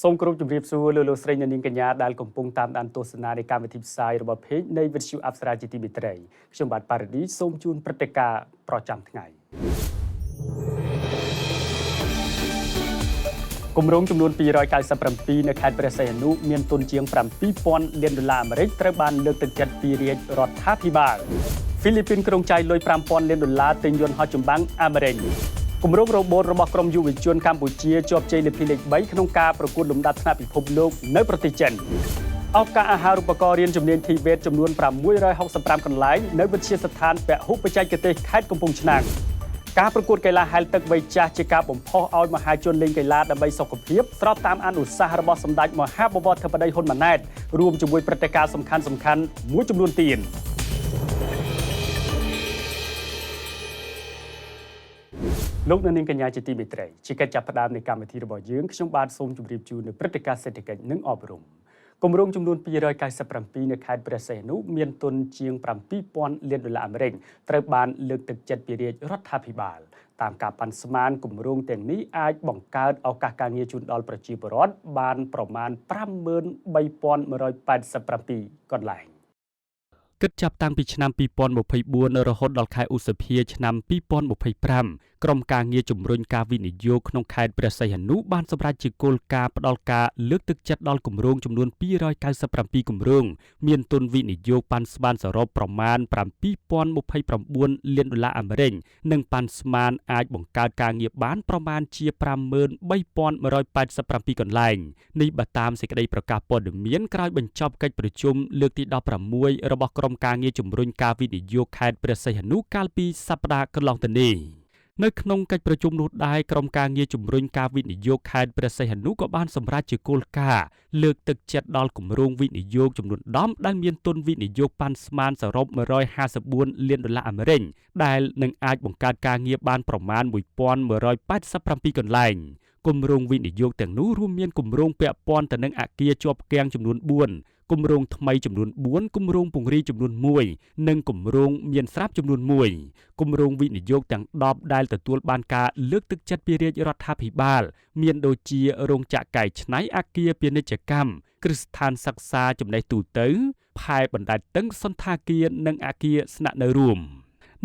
សូមគោរពជម្រាបសួរលោកលោកស្រីអ្នកនាងកញ្ញាដែលកំពុងតាមដានទស្សនានៃកម្មវិធីផ្សាយរបស់ Page នៃវិទ្យុអប្សរាជាទីមេត្រីខ្ញុំបាទប៉ារ៉ាឌីសូមជូនព្រឹត្តិការណ៍ប្រចាំថ្ងៃគម្រោងចំនួន297នៅខេត្តព្រះសីហនុមានទុនជាង7000លានដុល្លារអាមេរិកត្រូវបានលើកទឹកចិត្តពីរាជរដ្ឋាភិបាលហ្វីលីពីនក្រុងចាយលុយ5000លានដុល្លារទិញយន្តហោះចម្បាំងអាមេរិកគម្រោងរ៉ូបូតរបស់ក្រុមយុវជនកម្ពុជាជាប់ជ័យលាភីលេខ3ក្នុងការប្រកួតលំដាប់ថ្នាក់ពិភពលោកនៅប្រទេសចិនឱកាសអាហារូបករណ៍រៀនជំនាញ TVET ចំនួន665កន្លែងនៅវិទ្យាស្ថានពហុបច្ចេកទេសខេត្តកំពង់ឆ្នាំងការប្រកួតកីឡាហែលទឹកវ័យចាស់ជាការបំផុសឲ្យមហាជនលេងកីឡាដើម្បីសុខភាពស្របតាមអនុសាសន៍របស់សម្ដេចមហាបវរធិបតីហ៊ុនម៉ាណែតរួមជាមួយព្រឹត្តិការណ៍សំខាន់ៗមួយចំនួនទៀតលោកអ្នកនាងកញ្ញាជាទីមេត្រីជាកិច្ចចាប់ផ្ដើមនៃកម្មវិធីរបស់យើងខ្ញុំបាទសូមជម្រាបជូននូវព្រឹត្តិការណ៍សេដ្ឋកិច្ចនិងអប់រំគម្រោងចំនួន297នៅខេត្តព្រះសីហនុមានទុនជាង7000លានដុល្លារអាមេរិកត្រូវបានលើកទឹកចិត្តពីរាជរដ្ឋាភិបាលតាមការប៉ាន់ស្មានគម្រោងទាំងនេះអាចបង្កើតឱកាសការងារជូនដល់ប្រជាពលរដ្ឋបានប្រមាណ53187កន្លែងគិតចាប់តាំងពីឆ្នាំ2024រហូតដល់ខែឧសភាឆ្នាំ2025ក្រុមការងារជំរុញការវិនិយោគក្នុងខេត្តព្រះសីហនុបានសម្រេចជាគោលការណ៍ផ្ដល់ការលើកទឹកចិត្តដល់គម្រោងចំនួន297គម្រោងមានទុនវិនិយោគប៉ាន់ស្មានសរុបប្រមាណ7029លានដុល្លារអាមេរិកនិងប៉ាន់ស្មានអាចបង្កើតការងារបានប្រមាណជា53187កន្លែងនេះបើតាមសេចក្តីប្រកាសព័ត៌មានក្រោយបញ្ចប់កិច្ចប្រជុំលើកទី16របស់ក្រុមការងារជំរុញការវិនិយោគខេត្តព្រះសីហនុកាលពីសប្តាហ៍កន្លងទៅនេះនៅក្នុងកិច្ចប្រជុំនោះដែរក្រុមការងារជំរុញការវិនិយោគខេត្តព្រះសីហនុក៏បានសម្រេចជាគោលការណ៍លើកទឹកចិត្តដល់គម្រោងវិនិយោគចំនួន10ដែលមានទុនវិនិយោគប៉ាន់ស្មានសរុប154លានដុល្លារអាមេរិកដែលនឹងអាចបង្កើតការងារបានប្រមាណ1187កន្លែងគម្រោងវិនិយោគទាំងនោះរួមមានគម្រោងពាក់ព័ន្ធទៅនឹងអគារជាប់គាំងចំនួន4គម្រោងថ្មីចំនួន4គម្រោងពង្រីកចំនួន1និងគម្រោងមានស្រាប់ចំនួន1គម្រោងវិនិយោគទាំង10ដែលទទួលបានការលើកទឹកចិត្តពីរាជរដ្ឋាភិបាលមានដូចជារោងចក្រកែច្នៃអគារពាណិជ្ជកម្មគ្រឹះស្ថានសិក្សាចំណេះទូទៅផែបណ្ដែតទឹកសណ្ឋាគារនិងអគារស្នាក់នៅរួម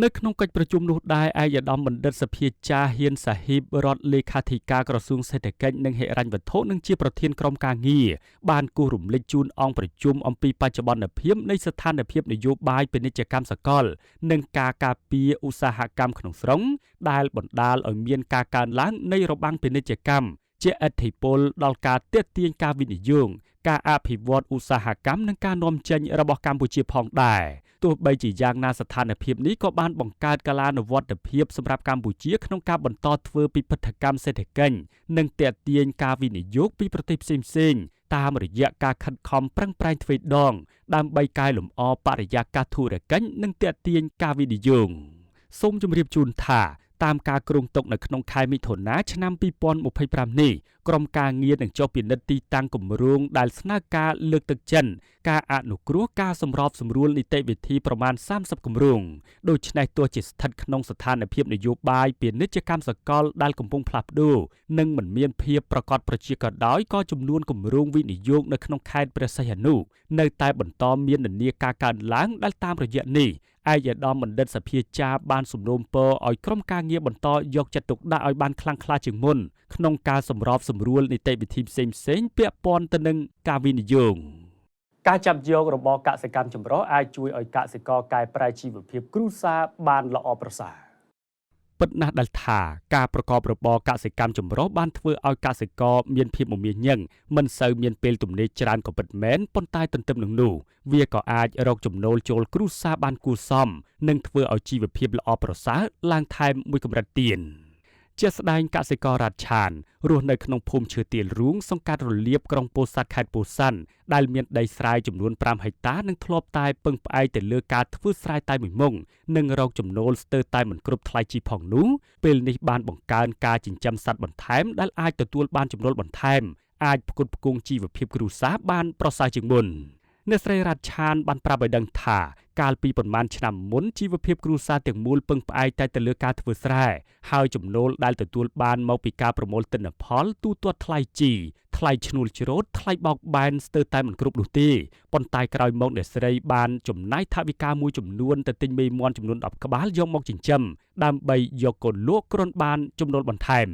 នៅក្នុងកិច្ចប្រជុំនោះដែរឯកឧត្តមបណ្ឌិតសភាចារ្យហ៊ានសាហ៊ីបរដ្ឋលេខាធិការក្រសួងសេដ្ឋកិច្ចនិងហិរញ្ញវត្ថុនិងជាប្រធានក្រុមការងារបានគូសរំលេចជូនអង្គប្រជុំអំពីបច្ចុប្បន្នភាពនៃស្ថានភាពនយោបាយពាណិជ្ជកម្មសកលនិងការការពារឧស្សាហកម្មក្នុងស្រុងដែលបណ្ដាលឲ្យមានការកើនឡើងនៃរបាំងពាណិជ្ជកម្មជាឥទ្ធិពលដល់ការទាក់ទាញការវិនិយោគការអភិវឌ្ឍឧស្សាហកម្មនិងការនាំចេញរបស់កម្ពុជាផងដែរទោះបីជាយ៉ាងណាស្ថានភាពនេះក៏បានបង្កើតកាលានុវត្តភាពសម្រាប់កម្ពុជាក្នុងការបន្តធ្វើពិពិធកម្មសេដ្ឋកិច្ចនិងទាក់ទាញការវិនិយោគពីប្រទេសផ្សេងៗតាមរយៈការខិតខំប្រឹងប្រែងទ្វេដងដើម្បីកែលម្អបរិយាកាសធុរកិច្ចនិងទាក់ទាញការវិនិយោគសូមជម្រាបជូនថាតាមការគ្រោងទុកនៅក្នុងខែមិថុនាឆ្នាំ2025នេះក្រុមការងារនឹងចុះពិនិត្យទីតាំងគម្រោងដែលស្នើការលើកទឹកចិត្តការអនុគ្រោះការសម្របសម្រួលនីតិវិធីប្រមាណ30គម្រោងដូច្នេះទោះជាស្ថិតក្នុងស្ថានភាពនយោបាយពាណិជ្ជកម្មសកលដែលកំពុងផ្លាស់ប្ដូរនិងមិនមានភាពប្រកបប្រជាក៏ដោយក៏ចំនួនគម្រោងវិនិយោគនៅក្នុងខេត្តព្រះសីហនុនៅតែបន្តមាននិន្នាការកើនឡើងដែលតាមរយៈនេះឯកឧត្តមបណ្ឌិតសភាចារបានសំណូមពរឲ្យក្រុមការងារបន្តយកចិត្តទុកដាក់ឲ្យបានខ្លាំងក្លាជាងមុនក្នុងការសម្របសម្រួលនីតិវិធីផ្សេងៗពាក់ព័ន្ធទៅនឹងការវិនិយោគការចាប់យករបរកសិកម្មចម្រុះអាចជួយឲ្យកសិករកែប្រែជីវភាពគ្រួសារបានល្អប្រសើរពិតណាស់ដែលថាការប្រកបរបរកសិកម្មចម្រុះបានធ្វើឲ្យកសិករមានភាពមមាញឹកមិនសូវមានពេលទំនេរច្រើនក៏ពិតមែនប៉ុន្តែទន្ទឹមនឹងនោះវាក៏អាចរកចំណូលចូលគ្រួសារបានគួរសមនិងធ្វើឲ្យជីវភាពល្អប្រសើរឡើងថែមមួយកម្រិតទៀតជាស្ដែងកសិកររ៉ាត់ឆានរស់នៅក្នុងភូមិឈើទាលរូងសង្កាត់រលៀបក្រុងពោធិ៍សាត់ខេត្តពោធិ៍សាត់ដែលមានដីស្រែចំនួន5ហិកតានិងធ្លាប់តែពឹងផ្អែកទៅលើការធ្វើស្រែតែមួយមុខនិងរកចំណូលស្ទើរតែមិនគ្រប់ថ្លៃជីផងនោះពេលនេះបានបង្កើនការចិញ្ចឹមសត្វបន្ថែមដែលអាចទទួលបានចំណូលបន្ថែមអាចផ្គត់ផ្គង់ជីវភាពគ្រួសារបានប្រសើរជាងមុន អ្នកស្រីរ៉ាត់ឆានបានប្រាប់ឲ្យដឹងថាកាលពីប្រមាណឆ្នាំមុនជីវភាពគ្រួសារទាំងមូលពឹងផ្អែកតែទៅលើការធ្វើស្រែហើយចំណូលដែលទទួលបានមកពីការប្រមូលទិន្នផលទូទាត់ថ្លៃជីថ្លៃឈ្នួលច្រូតថ្លៃបោកបែនស្ទើរតែមិនគ្រប់នោះទេប៉ុន្តែក្រោយមកអ្នកស្រីបានចំណាយថវិកាមួយចំនួនទៅទិញមេមាន់ចំនួន10ក្បាលយកមកចិញ្ចឹមដើម្បីយកកូនលក់គ្រាន់បានចំណូលបន្ថែម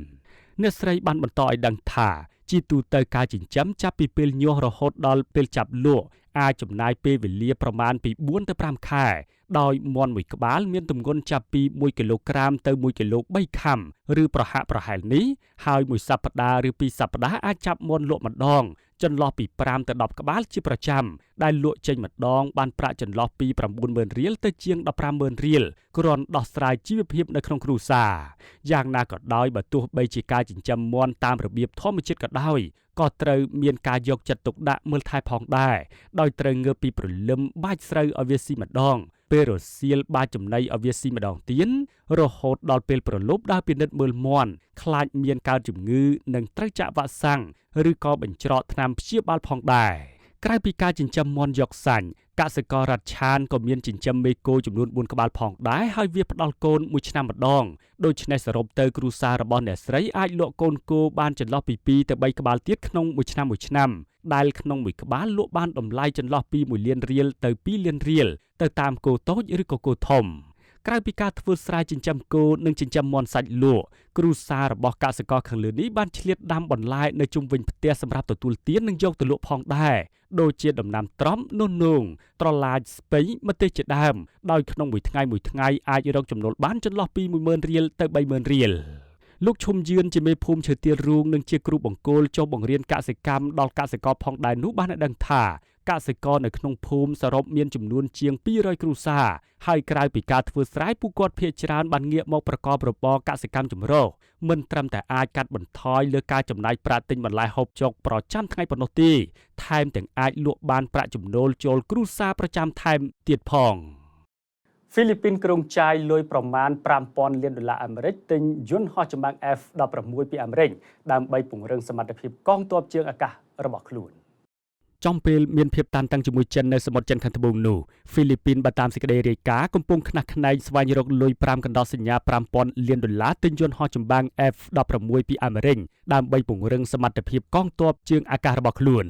អ្នកស្រីបានបន្តឲ្យដឹងថាជាទូទៅការចិញ្ចឹមចាប់ពីពេលញាស់រហូតដល់ពេលចាប់លក់អាចចំណាយពេលវេលាប្រមាណពី4ទៅ5ខែដោយមាន់មួយក្បាលមានទម្ងន់ចាប់ពី1គីឡូក្រាមទៅ1គីឡូ3ខាំឬប្រហាក់ប្រហែលនេះហើយមួយសប្តាហ៍ឬ2សប្តាហ៍អាចចាប់មាន់លក់ម្ដងចន្លោះពី5ទៅ10ក្បាលជាប្រចាំដែលលក់ចេញម្ដងបានប្រាក់ចន្លោះពី90000រៀលទៅជាង150,000រៀលគ្រាន់ដោះស្រាយជីវភាពនៅក្នុងគ្រួសារយ៉ាងណាក៏ដោយបើទោះបីជាការចិញ្ចឹមមាន់តាមរបៀបធម្មជាតិក៏ដោយក៏ត្រូវមានការយកចិត្តទុកដាក់មើលថែផងដែរដោយត្រូវងើបពីព្រលឹមបាច់ស្រូវឲ្យវាស៊ីម្ដងពេលរសៀលបាចចំណីឲ្យវាស៊ីម្ដងទៀតរហូតដល់ពេលប្រលប់ដើរពិនិត្យមើលមាន់ខ្លាចមានកើតជំងឺនិងត្រូវចាក់វ៉ាក់សាំងឬក៏បញ្ច្រកថ្នាំព្យាបាលផងដែរក្រៅពីការចិញ្ចឹមមាន់យកសាច់កសិកររ៉ាត់ឆានក៏មានចិញ្ចឹមមេគោចំនួន4ក្បាលផងដែរហើយវាផ្ដល់កូនមួយឆ្នាំម្ដងដូច្នេះសរុបទៅគ្រួសាររបស់អ្នកស្រីអាចលក់កូនគោបានចន្លោះពី2ទៅ3ក្បាលទៀតក្នុងមួយឆ្នាំមួយឆ្នាំដែលក្នុងមួយក្បាលលក់បានតម្លៃចន្លោះពី1លានរៀលទៅ2លានរៀលទៅតាមគោតូចឬក៏គោធំក្រៅពីការធ្វើស្រែចិញ្ចឹមគោនិងចិញ្ចឹមមាន់សាច់លក់គ្រួសាររបស់កសិករខាងលើនេះបានឆ្លៀតដាំបន្លែនៅជុំវិញផ្ទះសម្រាប់ទទួលទាននិងយកទៅលក់ផងដែរដូចជាដំណាំត្រប់នូនងត្រឡាចស្ពៃម្ទេសជាដើមដោយក្នុងមួយថ្ងៃមួយថ្ងៃអាចរកចំណូលបានចន្លោះពី10000រៀលទៅ30000រៀលលោកឈុំយឿនជាមេភូមិឈើទាលរូងនិងជាគ្រូបង្គោលចុះបង្រៀនកសិកម្មដល់កសិករផងដែរនោះបានដឹងថាកសិករនៅក្នុងភូមិសរុបមានចំនួនជាង200គ្រួសារហើយក្រៅពីការធ្វើស្រែពួកគាត់ភាគច្រើនបានងាកមកប្រកបរបរកសិកម្មចម្រុះមិនត្រឹមតែអាចកាត់បន្ថយលើការចំណាយប្រាក់ទិញបន្លែហូបចុកប្រចាំថ្ងៃប៉ុណ្ណោះទេថែមទាំងអាចលក់បានប្រាក់ចំណូលចូលគ្រួសារប្រចាំថែមទៀតផងហ្វីលីពីនក្រុងចាយលុយប្រមាណ5000លានដុល្លារអាមេរិកទិញយន្តហោះចម្បាំង F-16 ពីអាមេរិកដើម្បីពង្រឹងសមត្ថភាពកងទ័ពជើងអាកាសរបស់ខ្លួនចំពេលមានភាពតានតឹងជាមួយចិននៅសមុទ្រចិនខាងត្បូងនោះហ្វីលីពីនបើតាមសេចក្តីរាយការណ៍កំពុងខ្នះខ្នែងស្វែងរកលុយ5កណ្ដោសញ្ញា5000លានដុល្លារទិញយន្តហោះចម្បាំង F-16 ពីអាមេរិកដើម្បីពង្រឹងសមត្ថភាពកងទ័ពជើងអាកាសរបស់ខ្លួន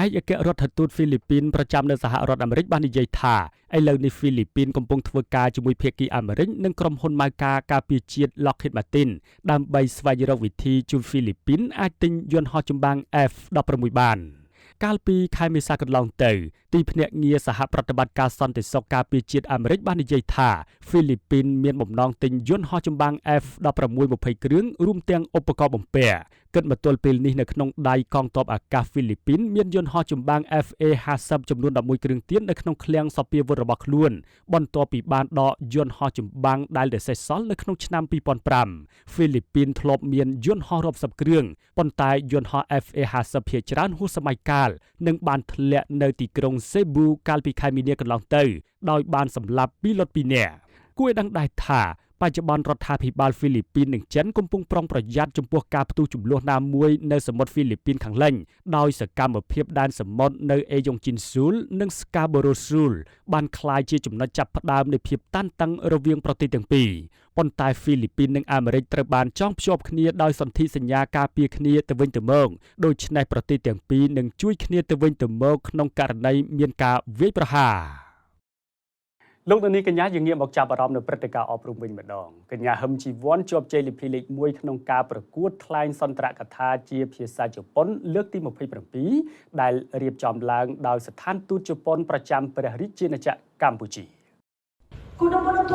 ឯកអគ្គរដ្ឋទូតហ្វីលីពីនប្រចាំនៅសហរដ្ឋអាមេរិកបាននិយាយថាឥឡូវនេះហ្វីលីពីនកំពុងធ្វើការជាមួយភាគីអាមេរិកនិងក្រុមហ៊ុនម៉ៅការការពារជាតិ Lockheed Martin ដើម្បីស្វែងរកវិធីជួយហ្វីលីពីនអាចទិញយន្តហោះចម្បាំង F-16 បានកាលពីខែមេសាកន្លងទៅទីភ្នាក់ងារសហប្រតិបត្តិការសន្តិសុខការពារជាតិអាមេរិកបាននិយាយថាហ្វីលីពីនមានបំណងទិញយន្តហោះចម្បាំង F-16 20គ្រឿងរួមទាំងឧបករណ៍បំពាក់គិតមកទល់ពេលនេះនៅក្នុងដៃកងទ័ពអាកាសហ្វីលីពីនមានយន្តហោះចម្បាំង FA-50 ចំនួន11គ្រឿងទៀតនៅក្នុងឃ្លាំងសព្វាវុធរបស់ខ្លួនបន្ទាប់ពីបានដកយន្តហោះចម្បាំងដែលសេសសល់នៅក្នុងឆ្នាំ2005ហ្វីលីពីនធ្លាប់មានយន្តហោះរាប់សិបគ្រឿងប៉ុន្តែយន្តហោះ FA-50 ភាគច្រើនហួសសម័យកាលនិងបានធ្លាក់នៅទីក្រុងសេប៊ូកាលពីខែមីនាកន្លងទៅដោយបានសម្លាប់ពីលុត2នាក់គួរឲ្យដឹងដែរថាបច្ចុប្បន្នរដ្ឋាភិបាលហ្វីលីពីននិងចិនកំពុងប្រុងប្រយ័ត្នចំពោះការផ្ទុះជម្លោះណាមួយនៅសមុទ្រហ្វីលីពីនខាងលិចដោយសកម្មភាពដែនសមុទ្រនៅអេយ៉ុងជីនស៊ូលនិងស្កាបូរ៉ូស៊ូលបានក្លាយជាចំណុចចាប់ផ្ដើមនៃភាពតានតឹងរវាងប្រទេសទាំងពីរប៉ុន្តែហ្វីលីពីននិងអាមេរិកត្រូវបានចងភ្ជាប់គ្នាដោយសន្ធិសញ្ញាការពារគ្នាទៅវិញទៅមកដូច្នេះប្រទេសទាំងពីរនឹងជួយគ្នាទៅវិញទៅមកក្នុងករណីមានការវាយប្រហារលោកនាងកញ្ញាយើងងាកមកចាប់អារម្មណ៍នៅព្រឹត្តិការណ៍អប់រំវិញម្ដងកញ្ញាហឹមជីវ័នជាប់ជ័យលាភីលេខ1ក្នុងការប្រកួតថ្លែងសន្ទរកថាជាភាសាជប៉ុនលើកទី27ដែលរៀបចំឡើងដោយស្ថានទូតជប៉ុនប្រចាំព្រះរាជាណាចក្រកម្ពុជា子供の時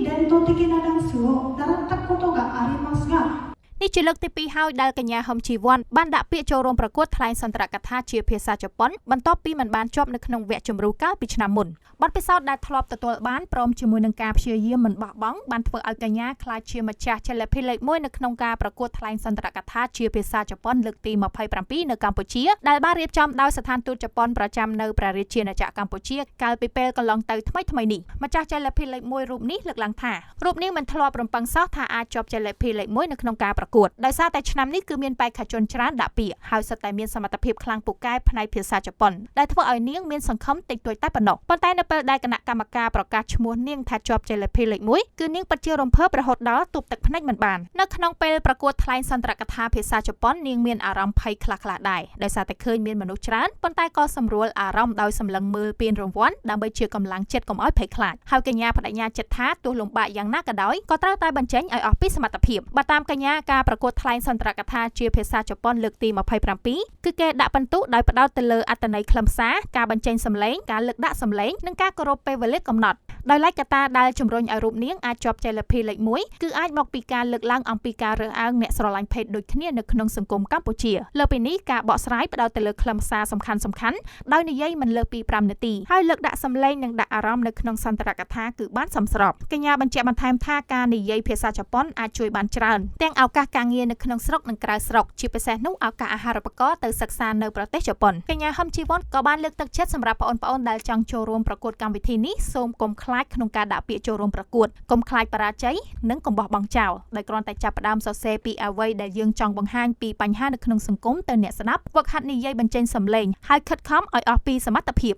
伝統的なダンスを習ったことがありますがនេះជាលើកទី2ហើយដែលកញ្ញាហឹមជីវ័នបានដាក់ពាក្យចូលរួមប្រកួតថ្លែងសន្ទរកថាជាភាសាជប៉ុនបន្ទាប់ពីមិនបានជាប់នៅក្នុងវគ្គជម្រុះកាលពីឆ្នាំមុនបទពិសោធន៍ដែលធ្លាប់ទទួលបានព្រមជាមួយនឹងការព្យាយាមមិនបោះបង់បានធ្វើឲ្យកញ្ញាក្លាយជាម្ចាស់ជ័យលាភីលេខ1នៅក្នុងការប្រកួតថ្លែងសន្ទរកថាជាភាសាជប៉ុនលើកទី27នៅកម្ពុជាដែលបានរៀបចំដោយស្ថានទូតជប៉ុនប្រចាំនៅព្រះរាជាណាចក្រកម្ពុជាកាលពីពេលកន្លងទៅថ្មីៗនេះម្ចាស់ជ័យលាភីលេខ1រូបនេះលើកឡើងថារូបនេះមិនធ្លាប់រំពឹងសោះថាអាចជាប់ជ័យលាភីលេខ1នៅក្នុងការប្រ កួតដោយសារតែឆ្នាំនេះគឺមានបេក្ខជនច្រើនដាក់ពាក្យហើយសុទ្ធតែមានសមត្ថភាពខ្លាំងពូកែផ្នែកភាសាជប៉ុនដែលធ្វើឲ្យនាងមានសង្ឃឹមតិចតួចតែប៉ុណ្ណោះប៉ុន្តែនៅពេលដែលគណៈកម្មការប្រកាសឈ្មោះនាងថាជាប់ជ័យលាភីលេខ1គឺនាងពិតជារំភើបរហូតដល់ទប់ទឹកភ្នែកមិនបាននៅក្នុងពេលប្រកួតថ្លែងសន្ទរកថាភាសាជប៉ុននាងមានអារម្មណ៍ភ័យខ្លះៗដែរដោយសារតែឃើញមានមនុស្សច្រើនប៉ុន្តែក៏សម្រួលអារម្មណ៍ដោយសម្លឹងមើលពានរង្វាន់ដើម្បីជាកម្លាំងចិត្តកុំឲ្យភ័យខ្លាចហើយកញ្ញាបដិញ្ញាចិត្តថាទោះលំបាកយ៉ាងណាក៏ដោយក៏ត្រូវតែបញ្ចេញឲ្យអស់ពីសមត្ថភាពបើតាមកញ្ញាការប្រកួតថ្លែងសន្ទរកថាជាភាសាជប៉ុនលើកទី27គឺគេដាក់ពិន្ទុដោយផ្ដោតទៅលើអត្ថន័យខ្លឹមសារការបញ្ចេញសម្លេងការលើកដាក់សម្លេងនិងការគោរពពេលវេលាកំណត់ដោយឡែកកត្តាដែលជំរុញឲ្យរូបនាងអាចជាប់ជ័យលាភីលេខ1គឺអាចមកពីការលើកឡើងអំពីការរើសអើងអ្នកស្រឡាញ់ភេទដូចគ្នានៅក្នុងសង្គមកម្ពុជាលើពីនេះការបកស្រាយផ្ដោតទៅលើខ្លឹមសារសំខាន់ៗដោយនិយាយមិនលើសពី5នាទីហើយលើកដាក់សម្លេងនិងដាក់អារម្មណ៍នៅក្នុងសន្ទរកថាគឺបានសមស្របកញ្ញាបញ្ជាក់បន្ថែមថាការនិយាយភាសាជប៉ុនអាចជួយបានច្រើនទាំងឱកាសការងារនៅក្នុងស្រុកនិងក្រៅស្រុកជាពិសេសនោះឱកាសអាហារូបករណ៍ទៅសិក្សានៅប្រទេសជប៉ុនកញ្ញាហឹមជីវ័នក៏បានលើកទឹកចិត្តសម្រាប់បងប្អូនដែលចង់ចូលរួមប្រកួតកម្មវិធីនេះសូមកុំខ្លាចក្នុងការដាក់ពាក្យចូលរួមប្រកួតកុំខ្លាចបរាជ័យនិងកុំបោះបង់ចោលដោយគ្រាន់តែចាប់ផ្ដើមសរសេរពីអ្វីដែលយើងចង់បង្ហាញពីបញ្ហានៅក្នុងសង្គមទៅអ្នកស្ដាប់វឹកហាត់និយាយបញ្ចេញសម្លេងហើយខិតខំឲ្យអស់ពីសមត្ថភាព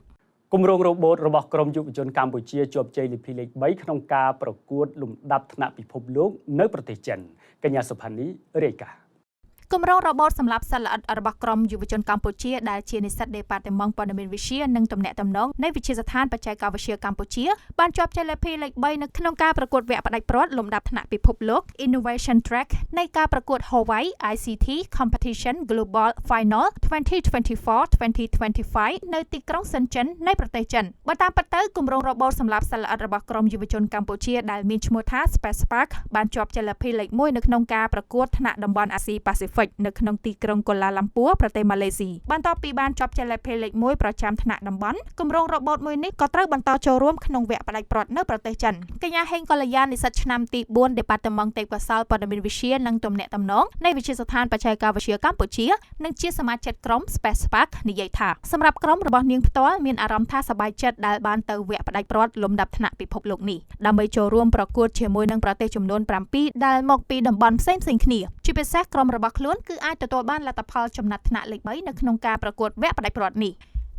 គម្រោងរ៉ូបូតរបស់ក្រមយុវជនកម្ពុជាជាប់ជ័យលាភីលេខ3ក្នុងការប្រកួតលំដាប់ថ្នាក់ពិភពលោកនៅប្រទេសចិនកញ្ញាសុផានីរាយការណ៍គម្រោងរបូតសម្រាប់សិល្បៈរបស់ក្រមយុវជនកម្ពុជាដែលជានិស្សិតដេប៉ាតឺម៉ង់ព័ត៌មានវិទ្យានិងទំនាក់ទំនងនៃវិទ្យាស្ថានបច្ចេកវិទ្យាកម្ពុជាបានជាប់ជ័យលាភីលេខ3នៅក្នុងការប្រកួតវគ្គផ្ដាច់ព្រ័ត្រលំដាប់ថ្នាក់ពិភពលោក Innovation Track នៃការប្រកួត Huawei ICT Competition Global Final 2024-2025នៅទីក្រុងសិនចិននៃប្រទេសចិនបើតាមពិតទៅគម្រោងរបូតសម្រាប់សិល្បៈរបស់ក្រមយុវជនកម្ពុជាដែលមានឈ្មោះថា Space Spark បានជាប់ជ័យលាភីលេខ1នៅក្នុងការប្រកួតថ្នាក់តំបន់អាស៊ីប៉ាស៊ីហ្វិកនៅក្នុងទីក្រុងកូឡាឡាំពួរប្រទេសម៉ាឡេស៊ីបន្ទាប់ពីបានជាប់ជ័យលាភីលេខ1ប្រចាំថ្នាក់តំបន់គម្រោងរបូតមួយនេះក៏ត្រូវបន្តចូលរួមក្នុងវគ្គផ្ដាច់ព្រ័ត្រនៅប្រទេសចិនកញ្ញាហេងកល្យានិស្សិតឆ្នាំទី4ដេប៉ាតឺម៉ង់ទេពកោសល្យព័ត៌មានវិទ្យានិងទំនាក់ទំនងនៃវិទ្យាស្ថានបច្ចេកវិទ្យាកម្ពុជានិងជាសមាជិកក្រុម Space Spark និយាយថាសម្រាប់ក្រុមរបស់នាងផ្ទាល់មានអារម្មណ៍ថាសប្បាយចិត្តដែលបានទៅវគ្គផ្ដាច់ព្រ័ត្រលំដាប់ថ្នាក់ពិភពលោកនេះដើម្បីចូលរួមប្រកួតជាមួយនឹងប្រទេសចំនួន7ដែលមកពីតំបន់ផ្សេងៗគ្នាជាពិសេសក្រុមរបស់ខ្លួនគឺអាចទទួលបានលទ្ធផលចំណាត់ថ្នាក់លេខ3នៅក្នុងការប្រកួតវគ្គផ្ដាច់ព្រ័ត្រនេះ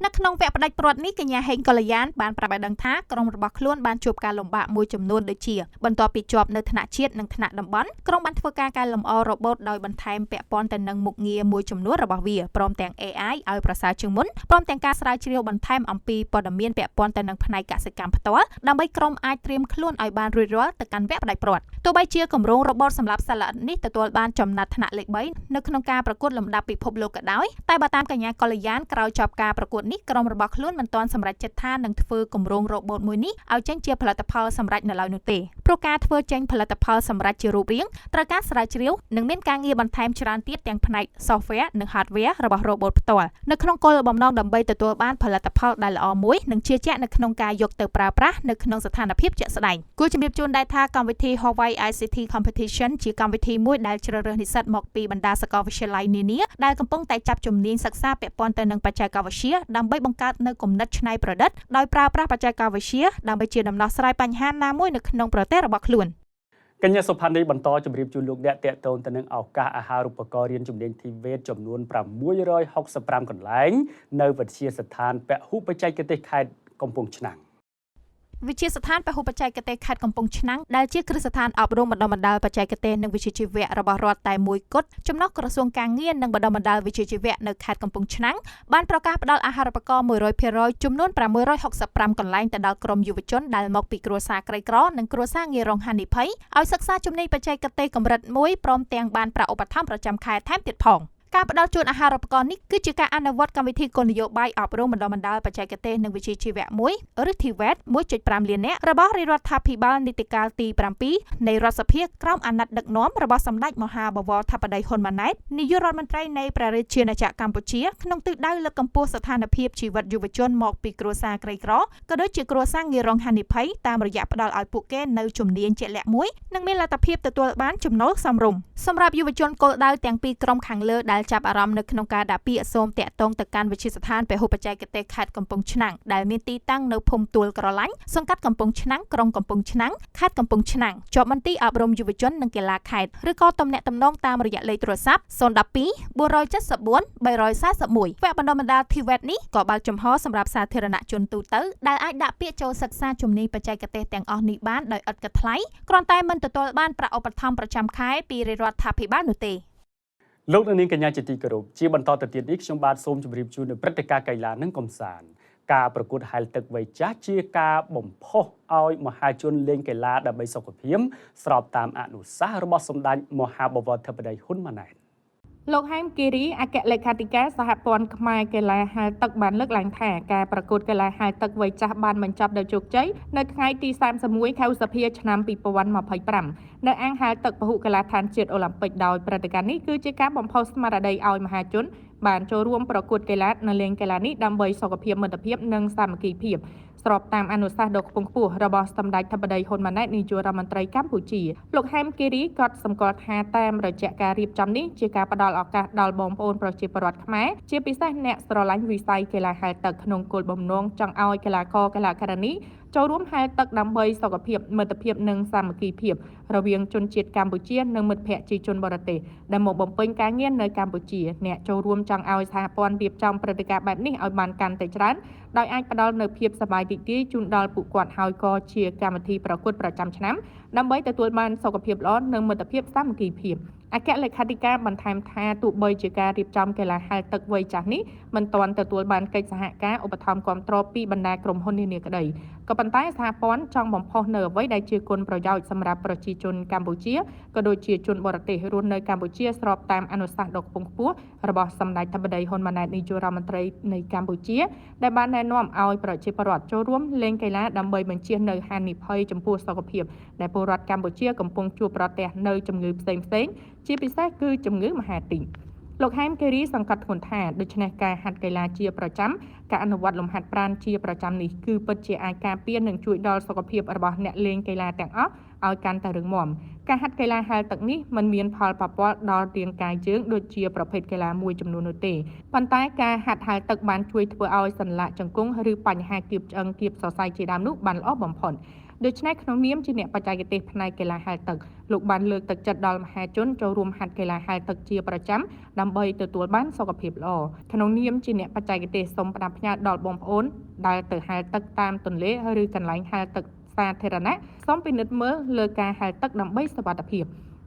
នៅក្នុងវគ្គផ្ដាច់ព្រ័ត្រនេះកញ្ញាហេងកល្យានបានប្រាប់ឲ្យដឹងថាក្រុមរបស់ខ្លួនបានជួបការលំបាកមួយចំនួនដូចជាបន្ទាប់ពីជាប់នៅថ្នាក់ជាតិនិងថ្នាក់តំបន់ក្រុមបានធ្វើការកែលម្អរ៉ូបូតដោយបន្ថែមពាក់ព័ន្ធទៅនឹងមុខងារមួយចំនួនរបស់វាព្រមទាំង AI ឲ្យប្រសើរជាងមុនព្រមទាំងការស្រាវជ្រាវបន្ថែមអំពីព័ត៌មានពាក់ព័ន្ធទៅនឹងផ្នែកកសិកម្មផ្ទាល់ដើម្បីក្រុមអាចត្រៀមខ្លួនឲ្យបានរួចរាល់ទៅកាន់វគ្គផ្ដាច់ព្រ័ត្រទោះបីជាគម្រោងរបូតសម្រាប់សិល្បៈនេះទទួលបានចំណាត់ថ្នាក់លេខ3នៅក្នុងការប្រកួតលំដាប់ពិភពលោកក៏ដោយតែបើតាមកញ្ញាកល្យានក្រោយចប់ការប្រកួតនេះក្រុមរបស់ខ្លួនមិនទាន់សម្រេចចិត្តថានឹងធ្វើគម្រោងរ៉ូបូតមួយនេះឲ្យចេញជាផលិតផលសម្រេចនៅឡើយនោះទេព្រោះការធ្វើចេញផលិតផលសម្រេចជារូបរាងត្រូវការស្រាវជ្រាវនិងមានការងារបន្ថែមច្រើនទៀតទាំងផ្នែក software និង hardware របស់រ៉ូបូតផ្ទាល់នៅក្នុងគោលបំណងដើម្បីទទួលបានផលិតផលដែលល្អមួយនិងជឿជាក់នៅក្នុងការយកទៅប្រើប្រាស់នៅក្នុងស្ថានភាពជាក់ស្ដែងគួរជំរាបជូនដែរថាកម្មវិធី Huawei ICT Competition ជាកម្មវិធីមួយដែលជ្រើសរើសនិស្សិតមកពីបណ្ដាសាកលវិទ្យាល័យនានាដែលកំពុងតែចាប់ជំនាញសិក្សាពាក់ព័ន្ធទៅនឹងបច្ចេកវិទ្យាដើម្បីបង្កើតនូវគំនិតច្នៃប្រឌិតដោយប្រើប្រាស់បច្ចេកវិទ្យាដើម្បីជាដំណោះស្រាយបញ្ហាណាមួយនៅក្នុងប្រទេសរបស់ខ្លួនកញ្ញាសុផានីបន្តជម្រាបជូនលោកអ្នកទាក់ទងទៅនឹងឱកាសអាហារូបករណ៍រៀនជំនាញ TVET ចំនួន665កន្លែងនៅវិទ្យាស្ថានពហុបច្ចេកទេសខេត្តកំពង់ឆ្នាំង វិទ្យាស្ថានពហុបច្ចេកទេសខេត្តកំពង់ឆ្នាំងដែលជាគ្រឹះស្ថានអប់រំបណ្ដុះបណ្ដាលបច្ចេកទេសនិងវិជ្ជាជីវៈរបស់រដ្ឋតែមួយគត់ចំណុះក្រសួងការងារនិងបណ្ដុះបណ្ដាលវិជ្ជាជីវៈនៅខេត្តកំពង់ឆ្នាំងបានប្រកាសផ្ដល់អាហារូបករណ៍ 100% ចំនួន665កន្លែងទៅដល់ក្រុមយុវជនដែលមកពីគ្រួសារក្រីក្រនិងគ្រួសារងាយរងហានិភ័យឲ្យសិក្សាជំនាញបច្ចេកទេសកម្រិត1ព្រមទាំងបានប្រាក់ឧបត្ថម្ភប្រចាំខែថែមទៀតផងការផ្ដល់ជូនអាហារូបករណ៍នេះគឺជាការអនុវត្តកម្មវិធីគោលនយោបាយអប់រំបណ្ដុះបណ្ដាលបច្ចេកទេសនិងវិជ្ជាជីវៈ1ឬ TVET 1.5 លាននាក់របស់រាជរដ្ឋាភិបាលនីតិកាលទី7នៃរដ្ឋសភាក្រោមអាណត្តិដឹកនាំរបស់សម្ដេចមហាបវរធិបតីហ៊ុនម៉ាណែតនាយករដ្ឋមន្ត្រីនៃព្រះរាជាណាចក្រកម្ពុជាក្នុងទិសដៅលើកកម្ពស់ស្ថានភាពជីវិតយុវជនមកពីគ្រួសារក្រីក្រក៏ដូចជាគ្រួសារងាយរងហានិភ័យតាមរយៈផ្ដល់ឲ្យពួកគេនូវជំនាញជាក់លាក់មួយនិងមានលទ្ធភាពទទួលបានចំណូលសមរម្យសម្រាប់យុវជនគោលដៅទាំងពីរក្រុមខាងលើ ដែលចាប់អារម្មណ៍នៅក្នុងការដាក់ពាក្យសូមតាក់ទងទៅកាន់វិទ្យាស្ថានពហុបច្ចេកទេសខេត្តកំពង់ឆ្នាំងដែលមានទីតាំងនៅភូមិទួលក្រឡាញ់សង្កាត់កំពង់ឆ្នាំងក្រុងកំពង់ឆ្នាំងខេត្តកំពង់ឆ្នាំងជាប់មន្ទីរអប់រំយុវជននិងកីឡាខេត្តឬក៏ទំនាក់ទំនងតាមរយៈលេខទូរស័ព្ទ012 474 341វគ្គបណ្ដុះបណ្ដាល TVET នេះក៏បើកចំហសម្រាប់សាធារណជនទូទៅដែលអាចដាក់ពាក្យចូលសិក្សាជំនាញបច្ចេកទេសទាំងអស់នេះបានដោយឥតគិតថ្លៃគ្រាន់តែមិនទទួលបានប្រាក់ឧបត្ថម្ភប្រចាំខែពីរដ្ឋាភិបាលនោះទេលោកនាងកញ្ញាជាទីគោរពជាបន្តទៅទៀតនេះខ្ញុំបាទសូមជម្រាបជូននៅព្រឹត្តិការណ៍កីឡានិងកម្សាន្តការប្រកួតហែលទឹកវ័យចាស់ជាការបំផុសឲ្យមហាជនលេងកីឡាដើម្បីសុខភាពស្របតាមអនុសាសន៍របស់សម្ដេចមហាបវរធិបតីហ៊ុនម៉ាណែតលោកហែមគិរីអគ្គលេខាធិការសហព័ន្ធខ្មែរកីឡាហែលទឹកបានលើកឡើងថាការប្រកួតកីឡាហែលទឹកវ័យចាស់បានបញ្ចប់ដោយជោគជ័យនៅថ្ងៃទី31ខែឧសភាឆ្នាំ2025នៅអាងហែលទឹកពហុកីឡាដ្ឋានជាតិអូឡាំពិកដោយព្រឹត្តិការណ៍នេះគឺជាការបំផុសស្មារតីឲ្យមហាជនបានចូលរួមប្រកួតកីឡានៅលេងកីឡានេះដើម្បីសុខភាពមិត្តភាពនិងសាមគ្គីភាពស្របតាមអនុសាសន៍ដ៏ខ្ពង់ខ្ពស់របស់សម្ដេចធិបតីហ៊ុនម៉ាណែតនាយករដ្ឋមន្ត្រីកម្ពុជាលោកហែមគិរីក៏សម្គាល់ថាតាមរយៈការរៀបចំនេះជាការផ្ដល់ឱកាសដល់បងប្អូនប្រជាពលរដ្ឋខ្មែរជាពិសេសអ្នកស្រឡាញ់វិស័យកីឡាហែលទឹកក្នុងគោលបំណងចង់ឲ្យកីឡាករកីឡាការិនីចូលរួមហែលទឹកដើម្បីសុខភាពមិត្តភាពនិងសាមគ្គីភាពរវាងជនជាតិកម្ពុជានិងមិត្តភក្តិជាជនបរទេសដែលមកបំពេញការងារនៅកម្ពុជាអ្នកចូលរួមចង់ឲ្យសហព័ន្ធរៀបចំព្រឹត្តិការណ៍បែបនេះឲ្យបានកាន់តែច្រើនដោយអាចផ្ដល់នូវភាពសប្បាយរីករាយជូនដល់ពួកគាត់ហើយក៏ជាកម្មវិធីប្រកួតប្រចាំឆ្នាំដើម្បីទទួលបានសុខភាពល្អនិងមិត្តភាពសាមគ្គីភាពអគ្គលេខាធិការបន្ថែមថាទោះបីជាការរៀបចំកីឡាហែលទឹកវ័យចាស់នេះមិនទាន់ទទួលបានកិច្ចសហការឧបត្ថម្ភគាំទ្រពីបណ្ដាក្រុមហ៊ុននានាក្តីក៏ប៉ុន្តែសហព័ន្ធចង់បំផុសនៅអ្វីដែលជាគុណប្រយោជន៍សម្រាប់ប្រជាជនកម្ពុជាក៏ដូចជាជនបរទេសរស់នៅកម្ពុជាស្របតាមអនុសាសន៍ដ៏ខ្ពង់ខ្ពស់របស់សម្ដេចធិបតីហ៊ុនម៉ាណែតនាយករដ្ឋមន្ត្រីនៃកម្ពុជាដែលបានណែនាំឲ្យប្រជាពលរដ្ឋចូលរួមលេងកីឡាដើម្បីបញ្ចៀសនៅហានិភ័យចំពោះសុខភាពដែលពលរដ្ឋកម្ពុជាកំពុងជួបប្រទះនៅជំងឺផ្សេងៗជាពិសេសគឺជំងឺមហាទីលោកហែមគិរីសង្កត់ធ្ងន់ថាដូច្នេះការហាត់កីឡាជាប្រចាំការអនុវត្តលំហាត់ប្រាណជាប្រចាំនេះគឺពិតជាអាចការពារនិងជួយដល់សុខភាពរបស់អ្នកលេងកីឡាទាំងអស់ឲ្យកាន់តែរឹងមាំការហាត់កីឡាហែលទឹកនេះមិនមានផលប៉ះពាល់ដល់រាងកាយយើងដូចជាប្រភេទកីឡាមួយចំនួននោះទេប៉ុន្តែការហាត់ហែលទឹកបានជួយធ្វើឲ្យសន្លាក់ជង្គង់ឬបញ្ហាគៀបឆ្អឹងគៀបសរសៃជាដើមនោះបានល្អបំផុតដូច្នេះក្នុងនាមជាអ្នកបច្ចេកទេសផ្នែកកីឡាហែលទឹកលោកបានលើកទឹកចិត្តដល់មហាជនចូលរួមហាត់កីឡាហែលទឹកជាប្រចាំដើម្បីទទួលបានសុខភាពល្អក្នុងនាមជាអ្នកបច្ចេកទេសសូមផ្ដាំផ្ញើដល់បងប្អូនដែលទៅហែលទឹកតាមទន្លេឬកន្លែងហែលទឹកសាធារណៈសូមពិនិត្យមើលលើការហែលទឹកដើម្បីសុវត្ថិភាព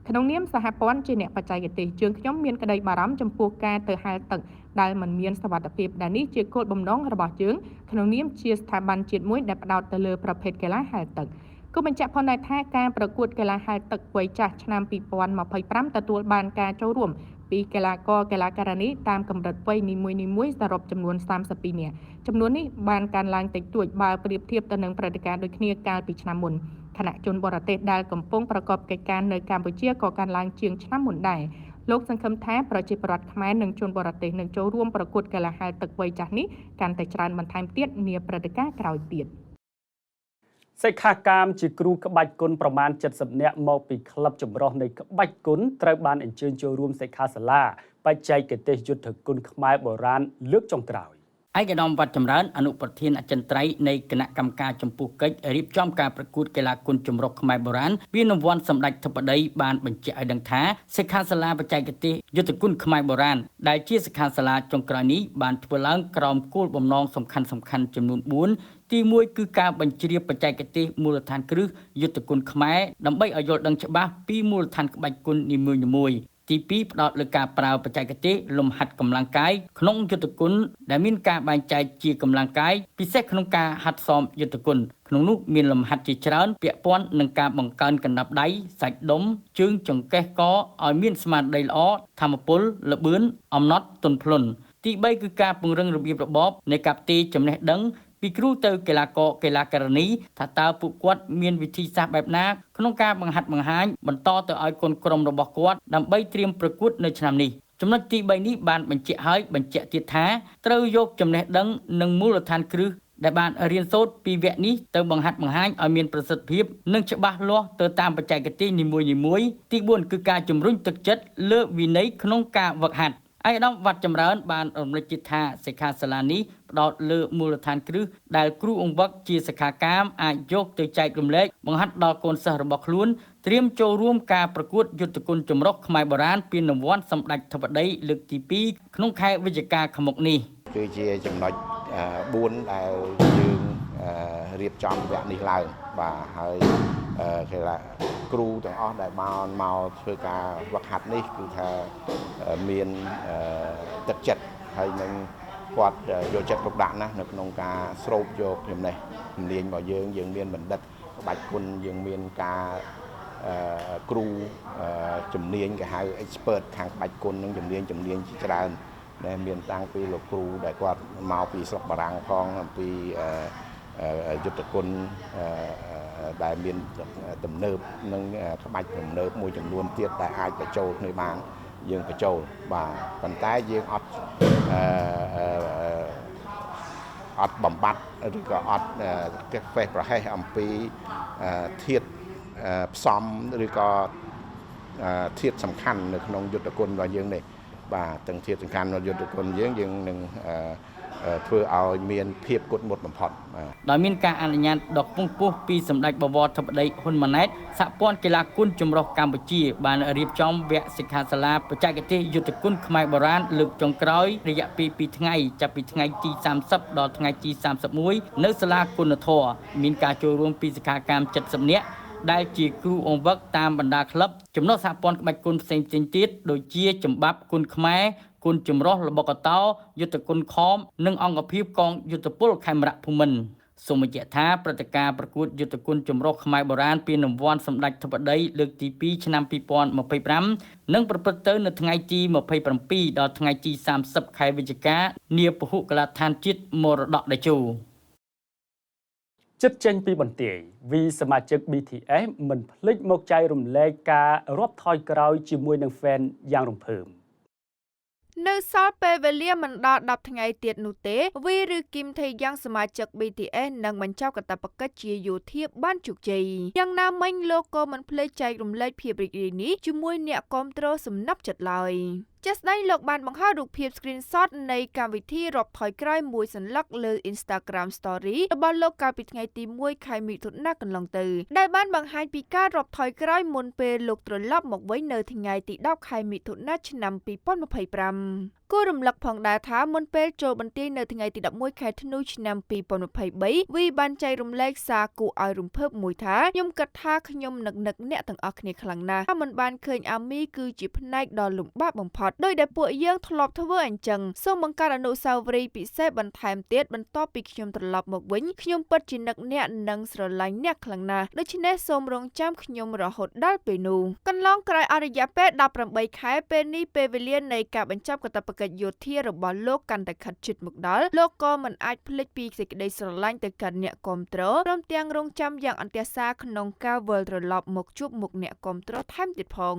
ក្នុងនាមសហព័ន្ធជាអ្នកបច្ចេកទេសជើងខ្ញុំមានក្តីបារម្ភចំពោះការទៅហែលទឹកដែលមិនមានសុវត្ថិភាពដែលនេះជាគោលបំណងរបស់យើងក្នុងនាមជាស្ថាប័នជាតិមួយដែលផ្ដោតទៅលើប្រភេទកីឡាហែលទឹកគូបញ្ជាក់ផងដែរថាការប្រកួតកីឡាហែលទឹកវ័យចាស់ឆ្នាំ2025ទទួលបានការចូលរួមពីកីឡាករកីឡាការិនីតាមកម្រិតវ័យនីមួយៗសរុបចំនួន32នាក់ចំនួននេះបានកើនឡើងតិចតួចបើប្រៀបធៀបទៅនឹងព្រឹត្តិការណ៍ដូចគ្នាកាលពីឆ្នាំមុនខណៈជនបរទេសដែលកំពុងប្រកបកិច្ចការនៅកម្ពុជាក៏កើនឡើងជាងឆ្នាំមុនដែរលោកសង្ឃឹមថាប្រជាពលរដ្ឋខ្មែរនិងជនបរទេសនឹងចូលរួមប្រកួតកីឡាហែលទឹកវ័យចាស់នេះកាន់តែច្រើនបន្ថែមទៀតនាព្រឹត្តិការណ៍ក្រោយទៀតសិក្ខាកាមជាគ្រូក្បាច់គុណប្រមាណ70នាក់មកពីក្លឹបចម្រុះនៃក្បាច់គុណត្រូវបានអញ្ជើញចូលរួមសិក្ខាសាលាបច្ចេកទេសយុទ្ធគុណខ្មែរបុរាណលើកចុងក្រោយឯកឧត្តមវត្តចម្រើនអនុប្រធានអចិន្ត្រៃយ៍នៃគណៈកម្មការចំពោះកិច្ចរៀបចំការប្រកួតកីឡាគុណចម្រុះខ្មែរបុរាណពានរង្វាន់សម្ដេចធិបតីបានបញ្ជាក់ឲ្យដឹងថាសិក្ខាសាលាបច្ចេកទេសយុទ្ធគុណខ្មែរបុរាណដែលជាសិក្ខាសាលាចុងក្រោយនេះបានធ្វើឡើងក្រោមគោលបំណងសំខាន់ៗចំនួន4ទី1គឺការបញ្ជ្រាបបច្ចេកទេសមូលដ្ឋានគ្រឹះយុទ្ធគុណខ្មែរដើម្បីឲ្យយល់ដឹងច្បាស់ពីមូលដ្ឋានក្បាច់គុណនីមួយៗទី2ផ្ដោតលើការប្រើបច្ចេកទេសលំហាត់កម្លាំងកាយក្នុងយុទ្ធគុណដែលមានការបែងចែកជាកម្លាំងកាយពិសេសក្នុងការហាត់សមយុទ្ធគុណក្នុងនោះមានលំហាត់ជាច្រើនពាក់ព័ន្ធនឹងការបង្កើនកណ្ដាប់ដៃសាច់ដុំជើងចង្កេះកឲ្យមានស្មារតីល្អធម្មពលល្បឿនអំណត់ទន់ភ្លន់ទី3គឺការពង្រឹងរបៀបរបបនៃការផ្ទេរចំណេះដឹងពីគ្រូទៅកីឡាករកីឡាការិនីថាតើពួកគាត់មានវិធីសាស្ត្របែបណាក្នុងការបង្ហាត់បង្ហាញបន្តទៅឲ្យកូនក្រុមរបស់គាត់ដើម្បីត្រៀមប្រកួតនៅឆ្នាំនេះចំណុចទី3នេះបានបញ្ជាក់ហើយបញ្ជាក់ទៀតថាត្រូវយកចំណេះដឹងនិងមូលដ្ឋានគ្រឹះដែលបានរៀនសូត្រពីវគ្គនេះទៅបង្ហាត់បង្ហាញឲ្យមានប្រសិទ្ធភាពនិងច្បាស់លាស់ទៅតាមបច្ចេកទេសនីមួយៗទី4គឺការជំរុញទឹកចិត្តលើវិន័យក្នុងការវឹកហាត់ ឯកឧត្តមវត្តចម្រើនបានរំលឹកទៀតថាសិក្ខាសាលានេះផ្ដោតលើមូលដ្ឋានគ្រឹះដែលគ្រូបង្វឹកជាសិក្ខាកាមអាចយកទៅចែករំលែកបង្ហាត់ដល់កូនសិស្សរបស់ខ្លួនត្រៀមចូលរួមការប្រកួតយុទ្ធគុណចម្រុះខ្មែរបុរាណពានរង្វាន់សម្ដេចធិបតីលើកទី2ក្នុងខែវិច្ឆិកាខាងមុខនេះគឺជាចំណុច4ដែលយើងរៀបចំវគ្គនេះឡើងបាទហើយគេថាគ្រូទាំងអស់ដែលបានមកធ្វើការវឹកហាត់នេះគឺថាមានទឹកចិត្តហើយនឹងគាត់យកចិត្តទុកដាក់ណាស់នៅក្នុងការស្រូបយកចំណេះជំនាញរបស់យើងយើងមានបណ្ឌិតក្បាច់គុណយើងមានការគ្រូជំនាញគេហៅ expert ខាងក្បាច់គុណនិងជំនាញជាច្រើនដែលមានតាំងពីលោកគ្រូដែលគាត់មកពីស្រុកបារាំងផងអំពីយុទ្ធគុណដែលមានទំនើបនិងក្បាច់ទំនើបមួយចំនួនទៀតដែលអាចបញ្ចូលគ្នាបានយើងបញ្ចូលបាទប៉ុន្តែយើងអត់បំបត្តិឬក៏អត់ហ្វេសប្រហែសអំពីធាតុផ្សំឬក៏ធាតុសំខាន់នៅក្នុងយុទ្ធគុណរបស់យើងនេះបាទទាំងធាតុសំខាន់របស់យុទ្ធគុណយើងនឹងធ្វើឲ្យមានភាពគត់មុតបំផុតដោយមានការអនុញ្ញាតដ៏ខ្ពង់ខ្ពស់ពីសម្ដេចបវរធិបតីហ៊ុនម៉ាណែតសហព័ន្ធកីឡាគុណចម្រុះកម្ពុជាបានរៀបចំវគ្គសិក្ខាសាលាបច្ចេកទេសយុទ្ធគុណខ្មែរបុរាណលើកចុងក្រោយរយៈពេល2ថ្ងៃចាប់ពីថ្ងៃទី30ដល់ថ្ងៃទី31នៅសាលាគុណធម៌មានការចូលរួមពីសិក្ខាកាម70នាក់ដែលជាគ្រូបង្វឹកតាមបណ្ដាក្លឹបចំណុះសហព័ន្ធក្បាច់គុណផ្សេងៗទៀតដូចជាចម្បាប់គុណខ្មែរគុណចម្រុះល្បុក្កតោយុទ្ធគុណខមនិងអង្គភាពកងយុទ្ធពលខេមរៈភូមិន្ទសូមបញ្ជាក់ថាព្រឹត្តិការណ៍ប្រកួតយុទ្ធគុណចម្រុះខ្មែរបុរាណពានរង្វាន់សម្ដេចធិបតីលើកទី2ឆ្នាំ2025នឹងប្រព្រឹត្តទៅនៅថ្ងៃទី27ដល់ថ្ងៃទី30ខែវិច្ឆិកានាពហុកីឡដ្ឋានជាតិមរតកតេជោចិត្តចេញពីបន្ទាយវីសមាជិក BTS មិនភ្លេចមកចែករំលែកការរាប់ថយក្រោយជាមួយនឹងហ្វេនយ៉ាងរំភើបនៅសល់ពេលវេលាមិនដល់10ថ្ងៃទៀតនោះទេវីឬគឹមថេយ៉ាងសមាជិក BTS នឹងបញ្ចប់កាតព្វកិច្ចជាយោធាបានជោគជ័យយ៉ាងណាមិញលោកក៏មិនភ្លេចចែករំលែកភាពរីករាយនេះជាមួយអ្នកគាំទ្រសំណប់ចិត្តឡើយជាក់ស្ដែងលោកបានបង្ហោះរូបភាព screenshot នៃកម្មវិធីរាប់ថយក្រោយមួយសន្លឹកលើ Instagram Story របស់លោកកាលពីថ្ងៃទី1ខែមិថុនាកន្លងទៅដែលបានបង្ហាញពីការរាប់ថយក្រោយមុនពេលលោកត្រឡប់មកវិញនៅថ្ងៃទី10ខែមិថុនាឆ្នាំ2025គួររំលឹកផងដែរថាមុនពេលចូលបន្ទាយនៅថ្ងៃទី11ខែធ្នូឆ្នាំ2023វីបានចែករំលែកសារគួរឲ្យរំភើបមួយថាខ្ញុំគិតថាខ្ញុំនឹកអ្នកទាំងអស់គ្នាខ្លាំងណាស់មិនបានឃើញអាមីគឺជាផ្នែកដ៏លំបាកបំផុតដោយដែលពួកយើងធ្លាប់ធ្វើអញ្ចឹងសូមបង្កើតអនុស្សាវរីយ៍ពិសេសបន្ថែមទៀតបន្ទាប់ពីខ្ញុំត្រឡប់មកវិញខ្ញុំពិតជានឹកអ្នកនិងស្រឡាញ់អ្នកខ្លាំងណាស់ដូច្នេះសូមរងចាំខ្ញុំរហូតដល់ពេលនោះកន្លងក្រោយអស់រយៈពេល18ខែពេលនេះពេលវេលានៃការបញ្ចប់កាតព្វកិច្ចយោធារបស់លោកកាន់តែខិតជិតមកដល់លោកក៏មិនអាចភ្លេចពីសេចក្តីស្រឡាញ់ទៅកាន់អ្នកគាំទ្រព្រមទាំងរងចាំយ៉ាងអន្ទះសារក្នុងការវិលត្រឡប់មកជួបមុខអ្នកគាំទ្រថែមទៀតផង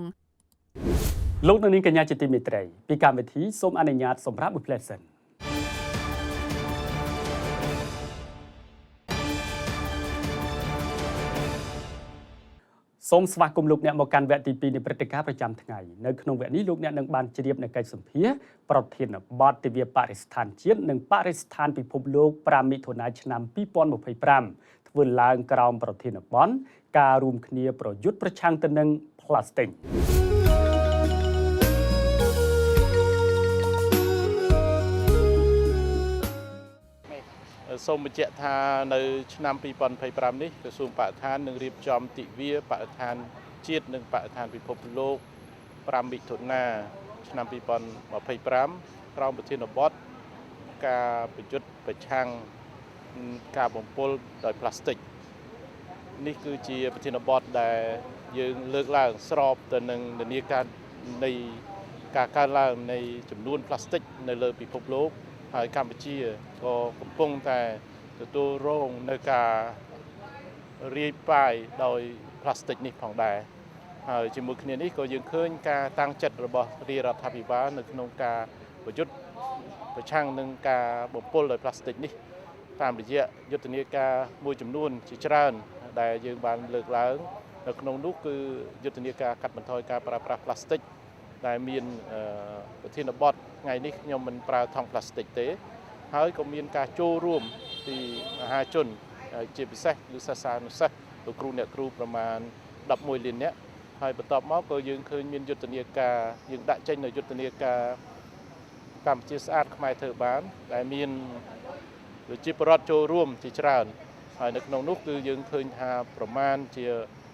លោកនាងកញ្ញាជាទីមេត្រីពីកម្មវិធីសូមអនុញ្ញាតសម្រាប់មួយផ្លែសិនសូមស្វាគមន៍លោកអ្នកមកកាន់វគ្គទី2នៃព្រឹត្តិការណ៍ប្រចាំថ្ងៃនៅក្នុងវគ្គនេះលោកអ្នកនឹងបានជ្រាបនៅកិច្ចសម្ភាសប្រធានបទទិវាបរិស្ថានជាតិនិងបរិស្ថានពិភពលោក5មិថុនាឆ្នាំ2025ធ្វើឡើងក្រោមប្រធានបទការរួមគ្នាប្រយុទ្ធប្រឆាំងទៅនឹងប្លាស្ទិកសូមបញ្ជាក់ថានៅឆ្នាំ2025នេះក្រសួងបរិស្ថាននឹងរៀបចំទិវាបរិស្ថានជាតិនិងបរិស្ថានពិភពលោក5មិថុនាឆ្នាំ2025ក្រោមប្រធានបទការប្រយុទ្ធប្រឆាំងការបំពុលដោយប្លាស្ទិកនេះគឺជាប្រធានបទដែលយើងលើកឡើងស្របទៅនឹងនិន្នាការនៃការកើនឡើងនៃចំនួនប្លាស្ទិកនៅលើពិភពលោកហើយកម្ពុជាក៏កំពុងតែទទួលរងនៅការរាយប៉ាយដោយប្លាស្ទិកនេះផងដែរហើយជាមួយគ្នានេះក៏យើងឃើញការតាំងចិត្តរបស់រាជរដ្ឋាភិបាលនៅក្នុងការប្រយុទ្ធប្រឆាំងនឹងការបំពុលដោយប្លាស្ទិកនេះតាមរយៈយុទ្ធនាការមួយចំនួនជាច្រើនដែលយើងបានលើកឡើងនៅក្នុងនោះគឺយុទ្ធនាការកាត់បន្ថយការប្រើប្រាស់ប្លាស្ទិកដែលមានប្រធានបទ ថ្ងៃនេះខ្ញុំមិនប្រើថង់ប្លាស្ទិកទេហើយក៏មានការចូលរួមពីមហាជនជាពិសេសគឺសិស្សានុសិស្សលោកគ្រូអ្នកគ្រូប្រមាណ11លាននាក់ហើយបន្ទាប់មកក៏យើងឃើញមានយុទ្ធនាការយើងដាក់ចេញនៅយុទ្ធនាការកម្ពុជាស្អាតខ្មែរធ្វើបានដែលមានប្រជាពលរដ្ឋចូលរួមជាច្រើនហើយនៅក្នុងនោះគឺយើងឃើញថាប្រមាណជា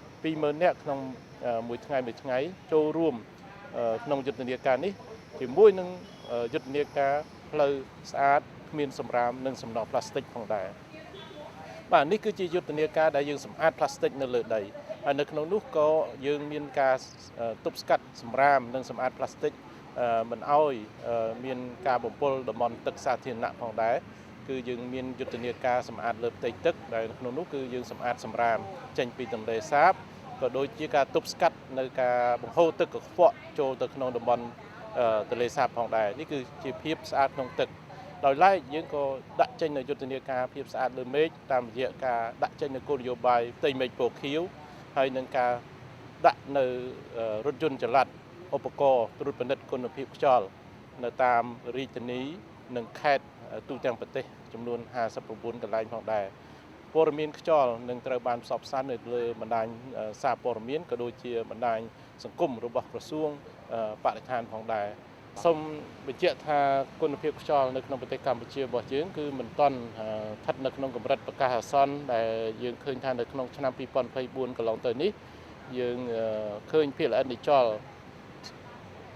20000នាក់ក្នុងមួយថ្ងៃមួយថ្ងៃចូលរួមក្នុងយុទ្ធនាការនេះជាមួយនឹងយុទ្ធនាការផ្លូវស្អាតគ្មានសំរាមនិងសំណល់ប្លាស្ទិកផងដែរបាទនេះគឺជាយុទ្ធនាការដែលយើងសម្អាតប្លាស្ទិកនៅលើដីហើយនៅក្នុងនោះក៏យើងមានការទប់ស្កាត់សម្រាមនិងសម្អាតប្លាស្ទិកមិនអោយមានការបំពុលតំបន់ទឹកសាធារណៈផងដែរគឺយើងមានយុទ្ធនាការសម្អាតលើផ្ទៃទឹកដែលក្នុងនោះគឺយើងសម្អាតសម្រាមចេញពីទន្លេសាបក៏ដូចជាការទប់ស្កាត់នៅការបង្ហូរទឹកកខ្វក់ចូលទៅក្នុងតំបន់ទន្លេសាបផងដែរនេះគឺជាភាពស្អាតក្នុងទឹកដោយឡែកយើងក៏ដាក់ចេញនៅយុទ្ធនាការភាពស្អាតលើមេឃតាមរយៈការដាក់ចេញនៅគោលនយោបាយផ្ទៃមេឃពណ៌ខៀវហើយនឹងការដាក់នៅរថយន្តចល័តឧបករណ៍ត្រួតពិនិត្យគុណភាពខ្យល់នៅតាមរាជធានីនិងខេត្តទូទាំងប្រទេសចំនួន59កន្លែងផងដែរព័ត៌មានខ្យល់នឹងត្រូវបានផ្សព្វផ្សាយនៅលើបណ្ដាញសារព័ត៌មានក៏ដូចជាបណ្ដាញសង្គមរបស់ក្រសួងបរិស្ថានផងដែរសូមបញ្ជាក់ថាគុណភាពខ្យល់នៅក្នុងប្រទេសកម្ពុជារបស់យើងគឺមិនទាន់ស្ថិតនៅក្នុងកម្រិតប្រកាសអាសន្នដែលយើងឃើញថានៅក្នុងឆ្នាំ2024កន្លងទៅនេះយើងឃើញភាគល្អិតនៃចល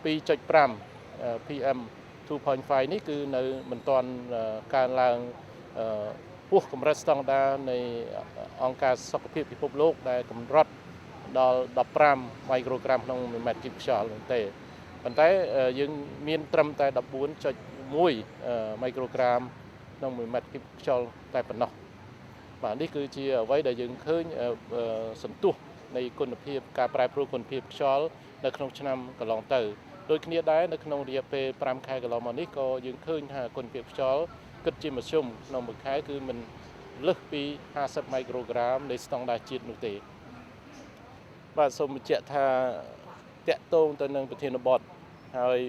2.5 PM 2.5នេះគឺនៅមិនទាន់កើនឡើងពោះកម្រិតស្តង់ដារនៃអង្គការសុខភាពពិភពលោកដែលកម្រិតដល់15មីក្រូក្រាមក្នុង1ម៉ែត្រគីបខ្យល់នោះទេប៉ុន្តែយើងមានត្រឹមតែ 14.1 មីក្រូក្រាមក្នុង1ម៉ែត្រគីបខ្យល់តែប៉ុណ្ណោះបាទនេះគឺជាអ្វីដែលយើងឃើញសន្ទុះនៃគុណភាពការប្រែប្រួលគុណភាពខ្យល់នៅក្នុងឆ្នាំកន្លងទៅដូចគ្នាដែរនៅក្នុងរយៈពេល5ខែកន្លងមកនេះក៏យើងឃើញថាគុណភាពខ្យល់គិតជាមធ្យមក្នុងមួយខែគឺមិនលើសពី50មីក្រូក្រាមនៃស្តង់ដារជាតិនោះទេបាទសូមបញ្ជាក់ថាតាក់ទងទៅនឹងប្រធានបទហើយ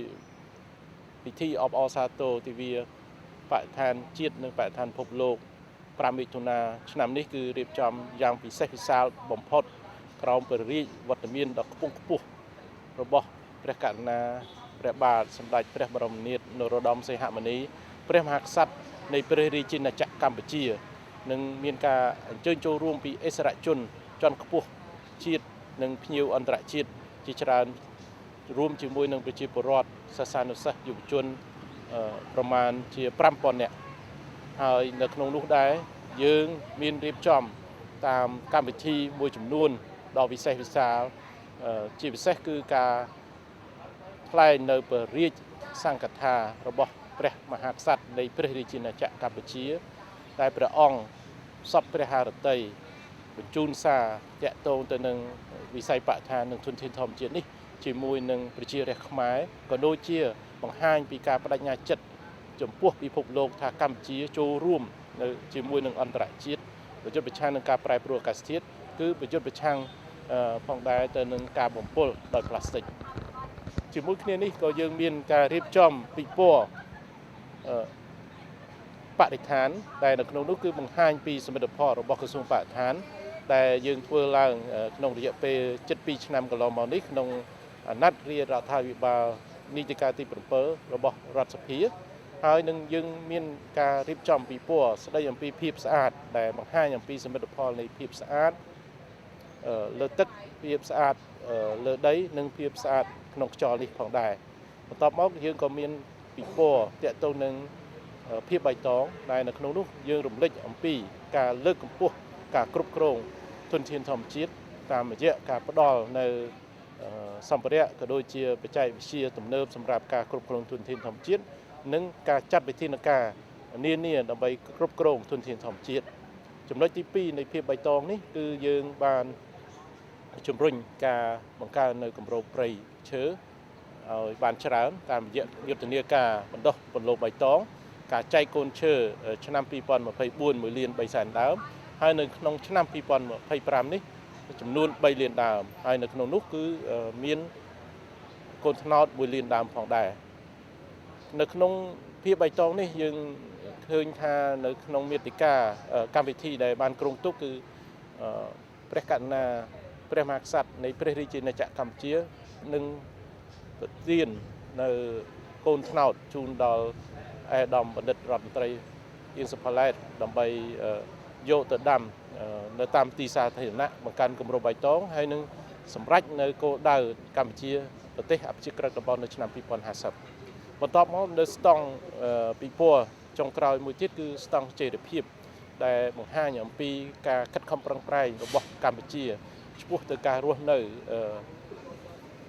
ពិធីអបអរសាទរទិវាបរិស្ថានជាតិនិងបរិស្ថានពិភពលោក5មិថុនាឆ្នាំនេះគឺរៀបចំយ៉ាងពិសេសវិសាលបំផុតក្រោមព្រះរាជវត្តមានដ៏ខ្ពង់ខ្ពស់របស់ព្រះករុណាព្រះបាទសម្ដេចព្រះបរមនាថនរោត្តមសីហមុនីព្រះមហាក្សត្រនៃព្រះរាជាណាចក្រកម្ពុជានិងមានការអញ្ជើញចូលរួមពីឥស្សរជនជាន់ខ្ពស់ជាតិនិងភ្ញៀវអន្តរជាតិជាច្រើនរួមជាមួយនឹងប្រជាពលរដ្ឋសិស្សានុសិស្សយុវជនប្រមាណជា5000នាក់ហើយនៅក្នុងនោះដែរយើងមានរៀបចំតាមកម្មវិធីមួយចំនួនដ៏វិសេសវិសាលជាពិសេសគឺការថ្លែងនៅព្រះរាជសង្កថារបស់ព្រះមហាក្សត្រនៃព្រះរាជាណាចក្រកម្ពុជាតែព្រះអង្គសពព្រះハរតីបញ្ជូនសារតាក់ទងទៅនឹងវិស័យបរិស្ថាននិងធនធានធម្មជាតិនេះជាមួយនឹងប្រជារាស្ត្រខ្មែរក៏ដូចជាបង្ហាញពីការបដិញ្ញាចិត្តចំពោះពិភពលោកថាកម្ពុជាចូលរួមនៅជាមួយនឹងអន្តរជាតិប្រយុទ្ធប្រឆាំងនឹងការប្រែប្រួលអាកាសធាតុគឺប្រយុទ្ធប្រឆាំងផងដែរទៅនឹងការបំពុលដោយប្លាស្ទិកជាមួយគ្នានេះក៏យើងមានការរៀបចំពិព័រណ៍បរិស្ថានដែលនៅក្នុងនោះគឺបង្ហាញពីសមិទ្ធផលរបស់ក្រសួងបរិស្ថានដែលយើងធ្វើឡើងក្នុងរយៈពេល72ឆ្នាំកន្លងមកនេះក្នុងអាណត្តិរាជរដ្ឋាភិបាលនីតិកាលទី7របស់រដ្ឋសភាហើយនឹងយើងមានការរៀបចំពិព័រណ៍ស្ដីអំពីភាពស្អាតដែលបង្ហាញអំពីសមិទ្ធផលនៃភាពស្អាតលើទឹកភាពស្អាតលើដីនិងភាពស្អាតក្នុងខ្យល់នេះផងដែរបន្ទាប់មកយើងក៏មានពិព័រណ៍ទាក់ទងនឹងភាពបៃតងដែលនៅក្នុងនោះយើងរំលេចអំពីការលើកកម្ពស់ការគ្រប់គ្រងធនធានធម្មជាតិតាមរយៈការផ្ដល់នៅសម្ភារៈក៏ដូចជាបច្ចេកវិទ្យាទំនើបសម្រាប់ការគ្រប់គ្រងធនធានធម្មជាតិនិងការចាត់វិធានការនានាដើម្បីគ្រប់គ្រងធនធានធម្មជាតិចំណុចទី2នៃភាពបៃតងនេះគឺយើងបានជំរុញការបង្កើននៅគម្របព្រៃឈើឲ្យបានច្រើនតាមរយៈយុទ្ធនាការបណ្ដុះពន្លកបៃតងការចែកកូនឈើឆ្នាំ2024 1លាន3សែនដើមហើយនៅក្នុងឆ្នាំ2025នេះចំនួន3លានដើមហើយនៅក្នុងនោះគឺមានកូនត្នោត1លានដើមផងដែរ នៅក្នុងភាពបៃតងនេះយើងឃើញថានៅក្នុងមាតិកាកម្មវិធីដែលបានគ្រោងទុកគឺព្រះករុណាព្រះមហាក្សត្រនៃព្រះរាជាណាចក្រកម្ពុជានឹងប្រទាននៅកូនត្នោតជូនដល់ឯកឧត្តមបណ្ឌិតរដ្ឋមន្ត្រីអៀងសុផល្លែតដើម្បីយកទៅដាំនៅតាមទីសាធារណៈបង្កើនគម្របបៃតងហើយនឹងសម្រេចនៅគោលដៅកម្ពុជាប្រទេសអព្យាក្រឹតកាបូននៅឆ្នាំ2050បន្ទាប់មកនៅស្តង់ពិព័រណ៍ចុងក្រោយមួយទៀតគឺស្តង់ចីរភាពដែលបង្ហាញអំពីការខិតខំប្រឹងប្រែងរបស់កម្ពុជាឆ្ពោះទៅការរស់នៅ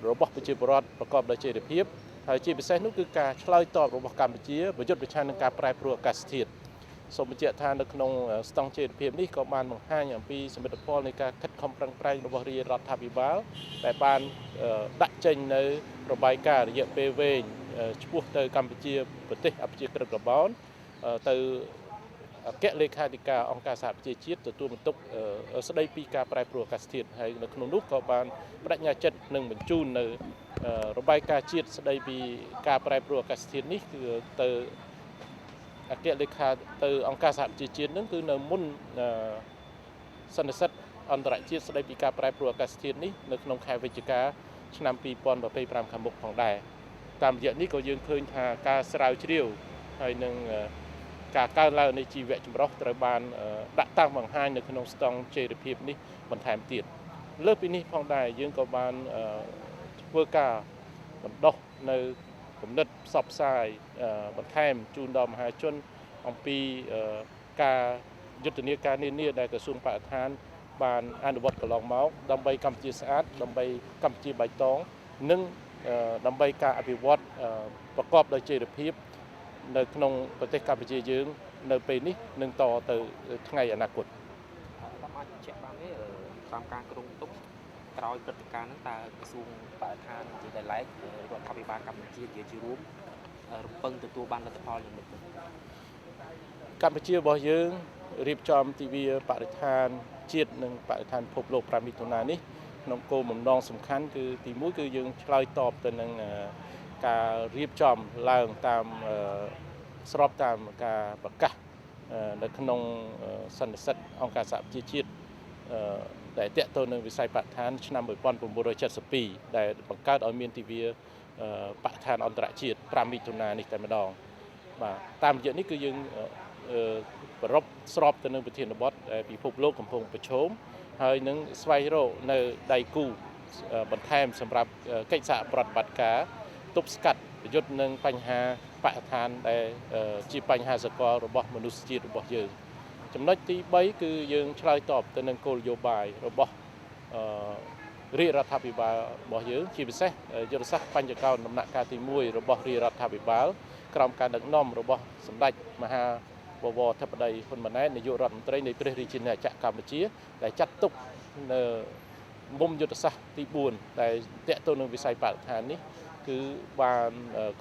របស់ប្រជាពលរដ្ឋប្រកបដោយចីរភាពហើយជាពិសេសនោះគឺការឆ្លើយតបរបស់កម្ពុជាប្រយុទ្ធប្រឆាំងនឹងការប្រែប្រួលអាកាសធាតុសូមបញ្ជាក់ថានៅក្នុងស្តង់ចីរភាពនេះក៏បានបង្ហាញអំពីសមិទ្ធផលនៃការខិតខំប្រឹងប្រែងរបស់រាជរដ្ឋាភិបាលដែលបានដាក់ចេញនៅរបាយការណ៍រយៈពេលវែងឆ្ពោះទៅកម្ពុជាប្រទេសអព្យាក្រឹតកាបូនទៅអគ្គលេខាធិការអង្គការសហប្រជាជាតិទទួលបន្ទុកស្ដីពីការប្រែប្រួលអាកាសធាតុហើយនៅក្នុងនោះក៏បានបដិញ្ញាចិត្តនឹងបញ្ជូននៅរបាយការណ៍ជាតិស្ដីពីការប្រែប្រួលអាកាសធាតុនេះគឺទៅអគ្គលេខាទៅអង្គការសហប្រជាជាតិនឹងគឺនៅមុនសន្និសីទអន្តរជាតិស្ដីពីការប្រែប្រួលអាកាសធាតុនេះនៅក្នុងខែវិច្ឆិកាឆ្នាំ2025ខាងមុខផងដែរតាមរយៈនេះក៏យើងឃើញថាការស្រាវជ្រាវហើយនឹងការកើនឡើងនៃជីវៈចម្រុះត្រូវបានដាក់តាំងបង្ហាញនៅក្នុងស្តង់ចីរភាពនេះបន្ថែមទៀតលើសពីនេះផងដែរយើងក៏បានធ្វើការបណ្ដុះនៅគំនិតផ្សព្វផ្សាយបន្ថែមជូនដល់មហាជនអំពីការយុទ្ធនាការនានាដែលក្រសួងបរិស្ថានបានអនុវត្តកន្លងមកដើម្បីកម្ពុជាស្អាតដើម្បីកម្ពុជាបៃតងនិងដើម្បីការអភិវឌ្ឍប្រកបដោយចីរភាពនៅក្នុងប្រទេសកម្ពុជាយើងនៅពេលនេះនឹងតទៅថ្ងៃអនាគតតាមអាចបញ្ជាក់បានទេតាមការគ្រោងទុកក្រោយព្រឹត្តិការណ៍ហ្នឹងតើក្រសួងបរិស្ថានជាដែលឡែករដ្ឋាភិបាលកម្ពុជាជារួមរំពឹងទទួលបានលទ្ធផលយ៉ាងម៉េចកម្ពុជារបស់យើងរៀបចំទិវាបរិស្ថានជាតិនិងបរិស្ថានពិភពលោក5មិថុនានេះក្នុងគោលបំណងសំខាន់គឺទី1គឺយើងឆ្លើយតបទៅនឹងការរៀបចំឡើងតាមស្របតាមការប្រកាសនៅក្នុងសន្និសីទអង្គការសហប្រជាជាតិដែលទាក់ទងនឹងវិស័យបរិស្ថានឆ្នាំ1972ដែលបង្កើតឲ្យមានទិវាបរិស្ថានអន្តរជាតិ5មិថុនានេះតែម្ដងបាទតាមរយៈនេះគឺយើងប្រពស្របទៅនឹងប្រធានបទដែលពិភពលោកកំពុងប្រឈមហើយនឹងស្វែងរកនៅដៃគូបន្ថែមសម្រាប់កិច្ចសហប្រតិបត្តិការទប់ស្កាត់ប្រយុទ្ធនឹងបញ្ហាបរិស្ថានដែលជាបញ្ហាសកលរបស់មនុស្សជាតិរបស់យើងចំណុចទី3គឺយើងឆ្លើយតបទៅនឹងគោលនយោបាយរបស់រាជរដ្ឋាភិបាលរបស់យើងជាពិសេសយុទ្ធសាស្ត្របញ្ចកោណដំណាក់កាលទី1របស់រាជរដ្ឋាភិបាលក្រោមការដឹកនាំរបស់សម្ដេចមហាបវរធិបតីហ៊ុនម៉ាណែតនាយករដ្ឋមន្ត្រីនៃព្រះរាជាណាចក្រកម្ពុជាដែលចាត់ទុកនៅមុំយុទ្ធសាស្ត្រទី4ដែលទាក់ទងនឹងវិស័យបរិស្ថាននេះគឺបាន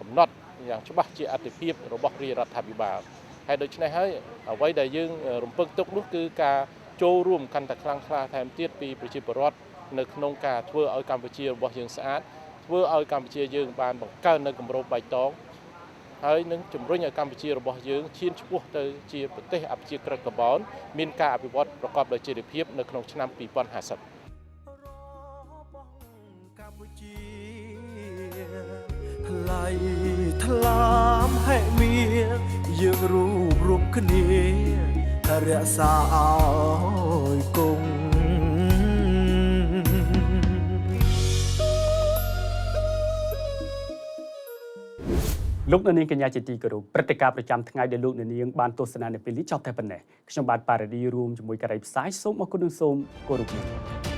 កំណត់យ៉ាងច្បាស់ជាអត្ថិភាពរបស់រាជរដ្ឋាភិបាលហើយដូច្នេះហើយអ្វីដែលយើងរំពឹងទុកនោះគឺការចូលរួមកាន់តែខ្លាំងក្លាថែមទៀតពីប្រជាពលរដ្ឋនៅក្នុងការធ្វើឲ្យកម្ពុជារបស់យើងស្អាតធ្វើឲ្យកម្ពុជាយើងបានបង្កើននៅគម្របបៃតងហើយនឹងជំរុញឲ្យកម្ពុជារបស់យើងឈានឆ្ពោះទៅជាប្រទេសអព្យាក្រឹតកាបូនមានការអភិវឌ្ឍប្រកបដោយចីរភាពនៅក្នុងឆ្នាំ2050ថ្លៃថ្លាមហេមាយើងរួបរួមគ្នារក្សាឲ្យគង់លោកអ្នកនាងកញ្ញាជាទីគោរពព្រឹត្តិការណ៍ប្រចាំថ្ងៃដែលលោកអ្នកនាងបានទស្សនានៅពេលនេះចប់តែប៉ុណ្ណេះខ្ញុំបាទប៉ារ៉ាឌីរួមជាមួយការីផ្សាយសូមអរគុណនិងសូមគោរពលា។